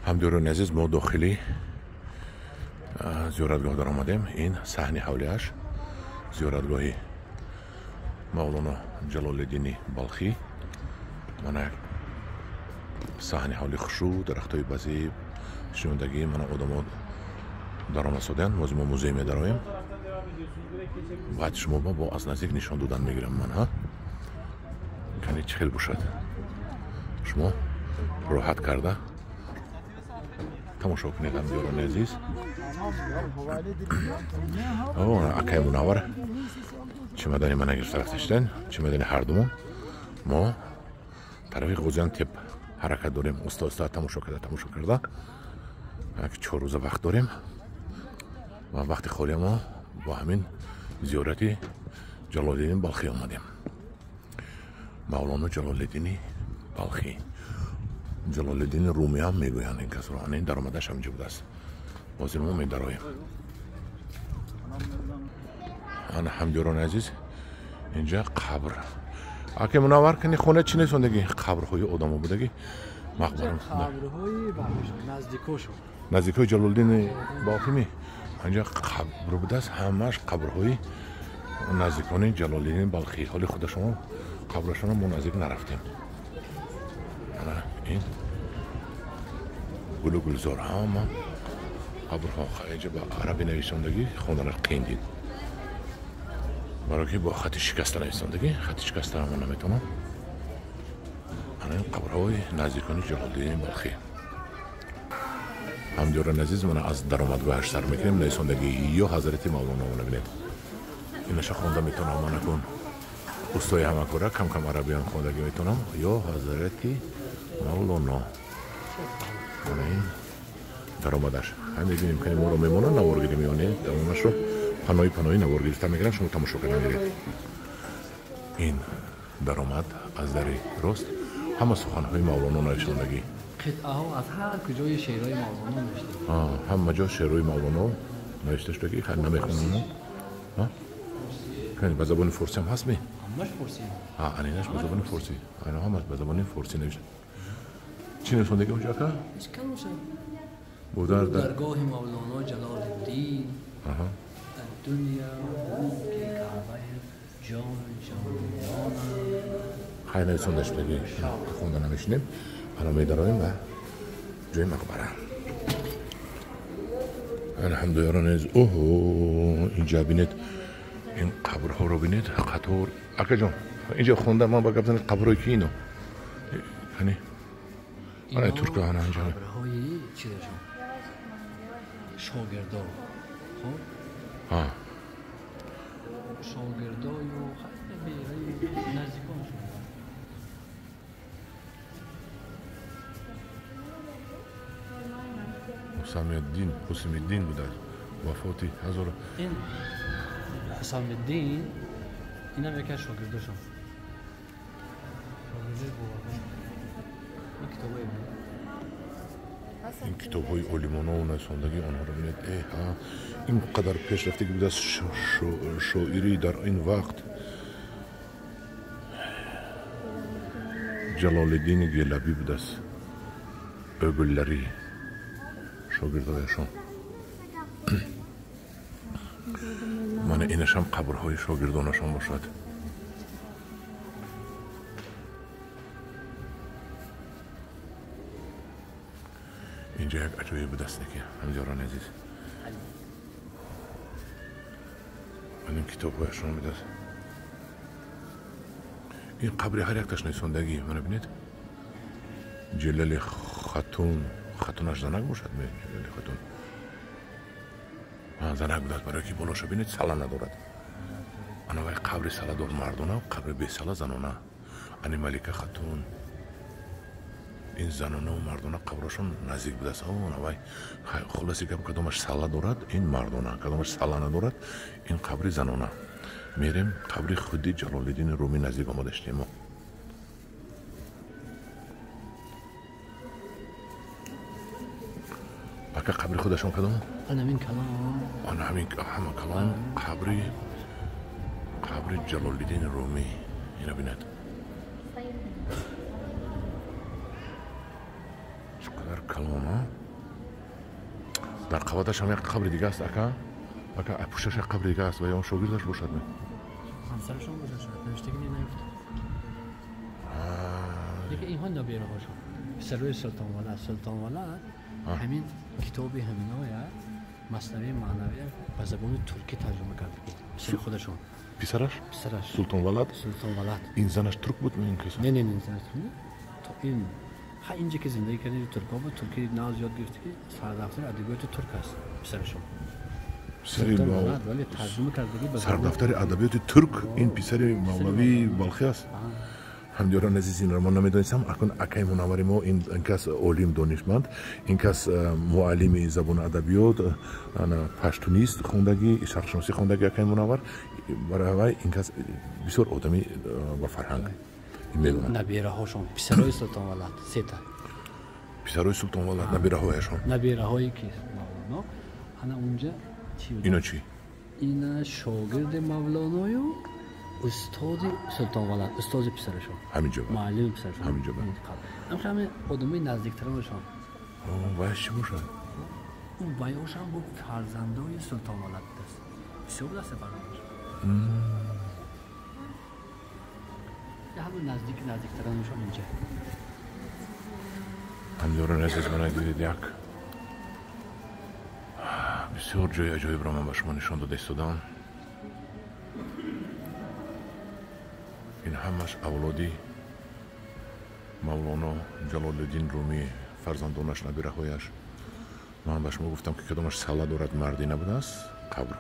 Ҳамдиёрони азиз, мо дохили зиёратгоҳ даромадем. Ин саҳни ҳавлиаш зиёратгоҳи Мавлоно Ҷалолиддини Балхӣ. Мана саҳни ҳавли хушрӯ, дарахтҳои базеб, шинондагӣ. Мана одамо даромадсодаянд. Боз мо музей медароем. Баъд шумо бо аз наздик нишон додан мегирам ман, ҳа? Кани чӣ хел бошад? Шумо роҳат карда тамошо кунед, ҳамдиёрони азиз. Акай Мунаввар чемодани мана гирифта рафта шидан, чемодани ҳардумон. Мо тарафи Ғозиантеп ҳаракат дорем, уста уста тамошо карда, тамошо карда. 4 рӯза вақт дорем ва вақти холия мо бо ҳамин зиёрати Ҷалолиддини Балхӣ омадем. Мавлоно Ҷалолиддини Балхӣ, Ҷалолиддини Румӣ ҳам мегӯянд ин касро. Ин даромадаш ҳаминҷо будааст. Ҳозир мо медароем. Ана, ҳамдиёрони азиз, инҷа қабр. Аке Мунаввар, кани хона чӣ несондагӣ? Қабрҳои одамо будагӣ, мақбара. Наздикои Ҷалолиддини Балхӣ инҷа қабр будааст. Ҳамааш қабрҳои наздикони Ҷалолиддини Балхӣ. Ҳоли худашон қабрашонро мо наздик нарафтем. Ана ин гулу гулзор, ҳама қабрҳо. Инҷа ба арабӣ нависондагӣ, хонданаш қиин дид, барое ки бо хати шикаста нависондагӣ. Хати шикаста мо наметавонам. Ана ин қабрҳои наздикони Ҷалолиддини Балхӣ. Ҳамдиёрони азиз, мана аз даромадгоҳаш сар мекунем. Нависондагӣ ё ҳазрати Мавлоно бинед. Инаша хонда метавонам ман, акун устои ҳамакора, кам кам арабиам хондагӣ метавонам. Ё ҳазрати Мавлоно, мана ин даромадаш. Ҳам мебинем, кани моро мемонанд навор гирем ё не. Давомашро паноҳи паноҳӣ навор гирифта мегирам, шумо тамошо карда мегиред. Ин даромад аз дари рост, ҳама суханҳои Мавлоно нависондагӣ. Қитъаҳо аз ҳар куҷои шеърҳои Мавлоно навишта. Ҳама ҷо шеърҳои Мавлоно навишта шудагӣ. Хайр, намехонам. Ба забони форсиам ҳаст ми? Ҳамаш форсӣ. Анинаш ба забони форсӣ, ана ҳамаш ба забони форсӣ навишта. Чӣ нависондагӣ онҷо, ака? Будар даргоҳи Мавлоно Ҷалолиддин дунё ки каъбаи ҷон ҷонона. Хайр, нависонда шудагӣ, хонда намешинем. Ана медароем ба ҷои мақбара. Ана, ҳамдиёрони азиз, оҳо, инҷа бинед, ин қабрҳоро бинед, қатор. Акаҷон, инҷа хонда ман ба гап занед, қабрҳои ки ино? Кани, ана турка, ана инҷа қабрҳои чизашон, шогирдо. Хоб, шогирдою наздиконшон. Ҳусамиддин, Ҳусамиддин будааст, вафоти ҳазор. Ин Ҳусамиддин, инам яке аз шогирдошон, шогирдои боварҳо. Ин китобҳои ин китобҳои олимонову нависондагӣ онҳоро бинед. Э, ин қадар пешрафтагӣ будааст шоирӣ дар ин вақт. Ҷалолиддини Гелабӣ будааст, O'g'ullari, шогирдояшон. Мана инашам қабрҳои шогирдонашон бошад. Инҷа як аҷоиб будааст ки, ҳамдиёрони азиз, ин китобҳояшон будааст. Ин қабри ҳар якташ нависондагӣ. Мана бинед, Ҷелали Хатун. Хатунаш занак бошад. Ҷелали Хатун занак будааст, барое ки болоша бинед, сала надорад. Ана вай қабри саладор мардона, қабри бесала занона. Ани Малика Хатун. Ин занонаву мардона қабрашон наздик будааст. Ана вай, хулоси гап, кадомаш сала дорад, ин мардона, кадомаш сала надорад, ин қабри занона. Мерем қабри худи Ҷалолиддини Румӣ наздик омода шудем мо. Ака, қабри худашон кадом? Ана ҳамин калон. Ана ҳамин ҳама калон қабри Ҷалолиддини Румӣ. Ина бинед, чӣ қадар калон. Дар қабаташ ҳам як қабри дига аст, ака. Ака, пушташ як қабри дига аст ва ё шогирдаш бошад ме? Ҳамсарашон бошад шояд, навиштагӣ не наёфт. Лекин инҳо набираҳошон. Писарои Султон Валад, Султон Валад ҳамин китоби ҳаминоя Маснавии маънавия ба забони туркӣ тарҷума кард. Писари худашон. Писараш? Писараш. Султон Валад? Султон Валад. Ин занаш турк буд ин кас? Не, не, не, занаш турк. То ин ха инҷа ки зиндагӣ карда туркҳо буд, туркӣ нав зиёд гирифт ки сардафтари адабиёти турк аст писарашон. Писари Валад, вале тарҷума кардагӣ ба сардафтари адабиёти турк ин писари мавлавии Балхӣ аст. Ҳамдиёрон азиз, инро ман намедонистам. Акун акаи мунаввари мо ин кас олим донишманд, ин кас муаллими забону адабиёт, паштунист хондагӣ, шарқшиносӣ хондагӣ акаи мунаввар. Барои вай ин кас бисёр одами ба фарҳанг медонад. Набираҳошон писарои Султон Валад сета. Писарои Султон Валад набираҳояшон. Набираҳое ки Мавлоно ана унҷа чӣ буд? Ино чӣ? Ина шогирди Мавлоною устоди Султон Валад, устоди писарашон. Ҳамин ҷо. Муаллими писарашон. Ҳамин ҷо. Ҳамин одамои наздиктаронашон. Ваяш чӣ бошад? Ӯ ваёшам бо фарзандои Султон Валад будааст. Бисёр будааст фарзандош. Ҳамин наздик наздиктаронашон инҷа. Ҳамдиёрони азиз, мана дидед як бисёр ҷои аҷоибро ман ба шумо нишон дода истодам. Ин ҳамаш авлоди Мавлоно Ҷалолиддин Румӣ, фарзандонаш, набираҳояш. Ман ба шумо гуфтам ки кадомаш сала дорад мардӣ набудааст қабр,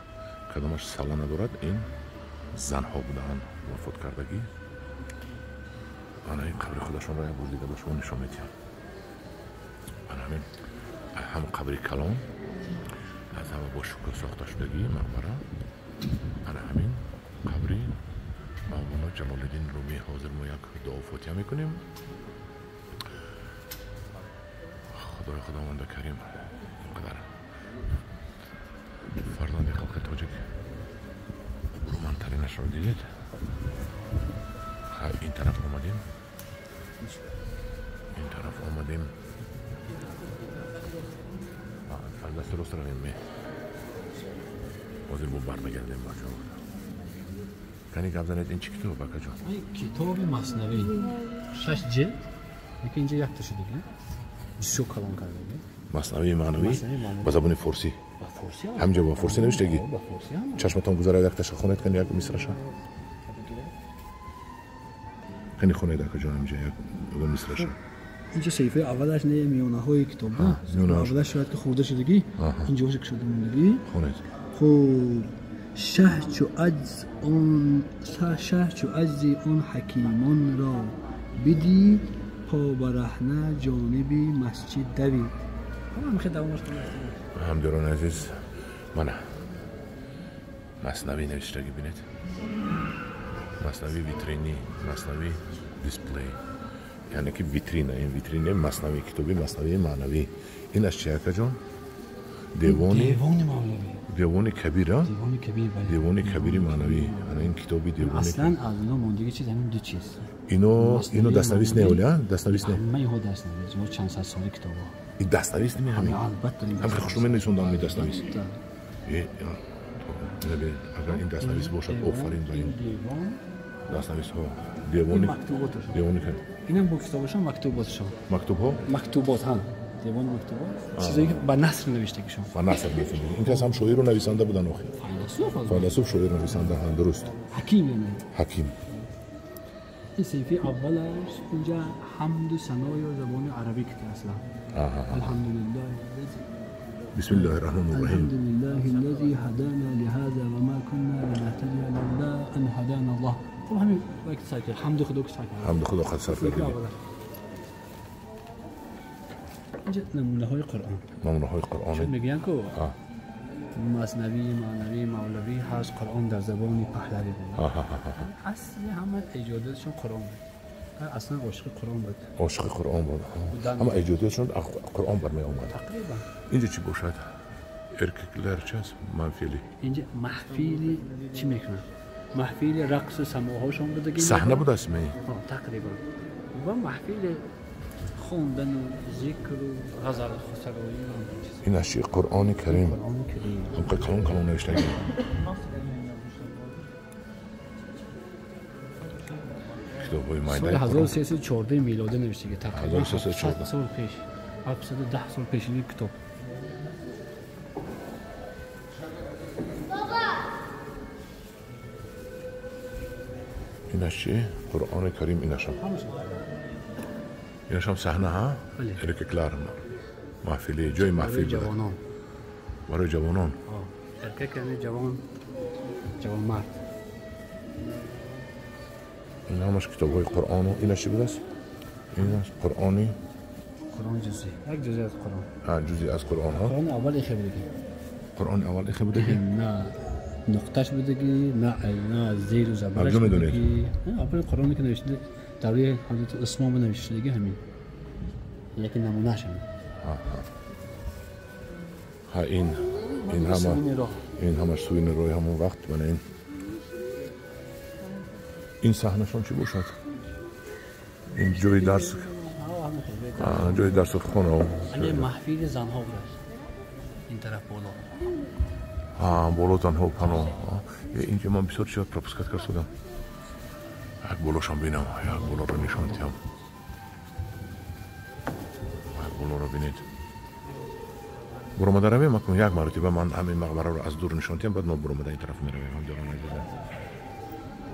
кадомаш сала надорад ин занҳо будаанд вафот кардагӣ. Ана ин қабри худашонро як бор дига ба шумо нишон медиҳам. Ана ҳамин ҳам қабри калон аз ҳама бо шукр сохта шудагӣ мақбара. Ана ҳамин қабри Мавлоно Ҷалолиддин Румӣ. Ҳозир мо як дуо фотиҳа мекунем. Худои Худованду Карим инқадар фарзанди халқи тоҷик обрӯмандтаринашро дидед. Ин тараф омадем, ин тараф омадем. Аз дасти рост равем. Ҳозир бо бармегардем бачаҳо. Кани гап занед, ин чӣ китоб, акаҷон? Китоби Маснавӣ, 6 ҷилд, лекин инҷа якта шудагӣ, бисёр калон кардагӣ. Маснавии маънавӣ ба забони форсӣ. Ҳаминҷо ба форсӣ навиштагӣ? Чашматон гузарад, якташа хонед, кани як мисраша. Кани хонед, акаҷон, ҳаминҷа як мисраша. Инҷа саҳифаи аввалаш не, миёнаҳои китоб. Аввалаш шояд ки хурда шудагӣ, инҷоша кушода мондагӣ. Хонед. Хуб, шаҳ чу аҷзи он ҳакимонро бидид, побараҳна ҷониби масҷид давид. Ҳамдиёрони азиз, мана Маснавӣ навиштагӣ бинед. Маснавӣ витринӣ, Маснавӣ дисплей, яъне ки витрина. Ин витрина Маснавӣ, китоби Маснавии маънавӣ. Ин аз чи, акаҷон? Девони Мавлавӣ, Девони Кабир, Девони Кабир, Девони Кабири маънавӣ. Ана ин китоби девони. Аслан аз ино мондагӣ чиз ҳамин ду чиз. Ино дастнавис не, оля дастнавис не. Ҳама инҳо дастнавис, инҳо чанд сад соли китобҳо. Ин дастнавис не ҳамин? Албатта. Ҳам хушрӯ менависондам ин дастнавис. Агар ин дастнавис бошад, офарин ба ин дастнависҳо. Девони девони инам бо китобашон, мактуботшон. Мактубҳо? Мактубот, ҳа. Девони мактубот. Чизое ки ба наср навиштагишон. Ба наср навиштагишон. Ин кас ҳам шоиру нависанда будан охир. Файласуф. Файласуф, шоиру нависанда, ҳам дуруст. Ҳаким яъне. Ҳаким. Ин саҳифаи аввалаш инҷа ҳамду саною забони арабӣ кити аслан. Алҳамдулиллаҳ. بسم الله الرحمن الرحيم. الحمد لله الذي هدانا لهذا وما كنا لنهتدي لولا ان هدانا الله. خب همین وقت سعی کرد. حمد خدا که سعی کرد. حمد خدا خود صرف کرد. اینجا نمونه های قرآن. نمونه های قرآن. چون میگن که مثنوی معنوی مولوی هست، قرآن در زبان پهلوی بود. اصل همه ایجاداتشون قرآن بود. اصلا عاشق قرآن بود. عاشق قرآن بود. اما ایجاداتشون قرآن برمی آمد. تقریبا. اینجا چی باشد؟ ارککلر چه است؟ منفیلی. اینجا محفیلی چی میکنن؟ محفیل رقص سماهاشون بود. صحنه بود اسمی؟ تقریبا. و محفیل Хондану зикру ғазал сароӣ. Ин аз чи? Қуръони Карим. Ҳамқа калон калон навиштагӣ. Китобҳои майдаи Соли 1314 милодӣ навиштагӣ, тақрибан 700 сол пеш, 710 сол пеш ин китоб. Ин аз чи? Қуръони Карим. Инашам, инашам саҳна ҳа, эркаклар маҳфили, ҷои маҳфил ҷавонон, барои ҷавонон. Эркак яъне ҷавон, ҷавонмард. Ин ҳамаш китобҳои Қуръону инаш чи будааст? Ин аст Қуръони, Қуръон ҷузъи, як ҷузъи аз Қуръон. Ҷузъи аз Қуръон ҳа. Қуръони аввал ихе будагӣ. Қуръони аввал ихе будагӣ? На нуқташ будагӣ, на зеру забараш будагӣ. Аввали Қуръоне ки навишта давраи ҳазрати Усмон навиштагӣ, ҳамин яке намунааш ҳамин. Ҳа, ин ҳама, ин ҳамаш сувенирҳои ҳамон вақт. Мана ин саҳнашон чӣ бошад? Ин ҷои дарс, ҷои дарсу хона. Маҳфили занҳо будааст ин тараф боло. Боло занҳо паноҳ. Инҷа ман бисёр чизо пропускать кардам. Як болошам бинам, як болоро нишон диҳам. Як болоро бинед. Буромада равем, акун як маротиба ман ҳамин мақбараро аз дур нишон диҳам, баъд мо буромада ин тараф меравем. Ҳамдиёрон азизам,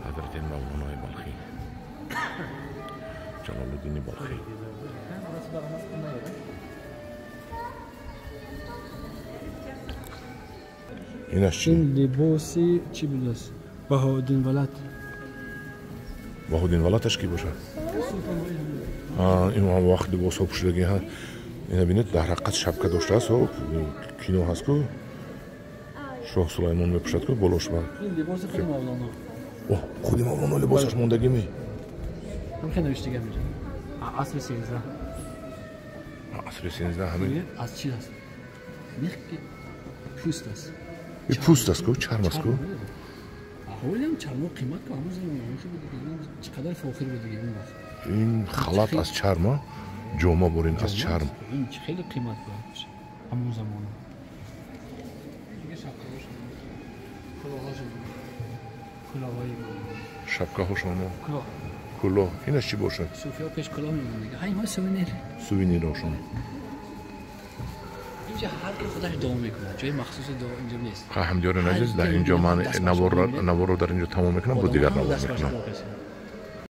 ҳазрати Мавлонои Балхӣ, Ҷалолуддини Балхӣ. Инаш чи? Ин либоси чӣ будааст? Баҳоуддин Валад. Баҳоуддин Валадаш ки бошад? Ин вақт либосҳо пӯшидагӣ. Ина бинед, дар ҳақиқат шапка доштааст. Кино ҳаст ку, шоҳ Сулаймон мепӯшад ку болош. Ин либоси худи Мавлоно. О, худи Мавлоно либосаш мондагӣ ми? Ҳамхел навиштагӣ ҳаминҷо. Асри 13. Асри 13 ҳамин. Аз чӣ аст? Мех ки пӯст аст. Ин пӯст аст ку, чарм аст ку. Ҳолиам чармо қимат ку, ҳамон замон чӣ қадар фохир будагӣ он вақт. Ин халат аз чарм, ҷома бурин аз чарм. Ин хеле қимат буд ҳамон замон. Шапкаҳошоно, кулоҳ. Инаш чӣ бошад? Суфиҳо пеш кулоҳ мемонанд дига. Ҳа, инҳо сувенир. Сувенирҳошон. Инҷа ҳар ки худаш дуо мекунад, ҷои махсуси дуо инҷо нест. Ҳамдиёрон азиз, дар инҷо ман наворро дар инҷо тамом мекунам, бо дигар навор мекунам.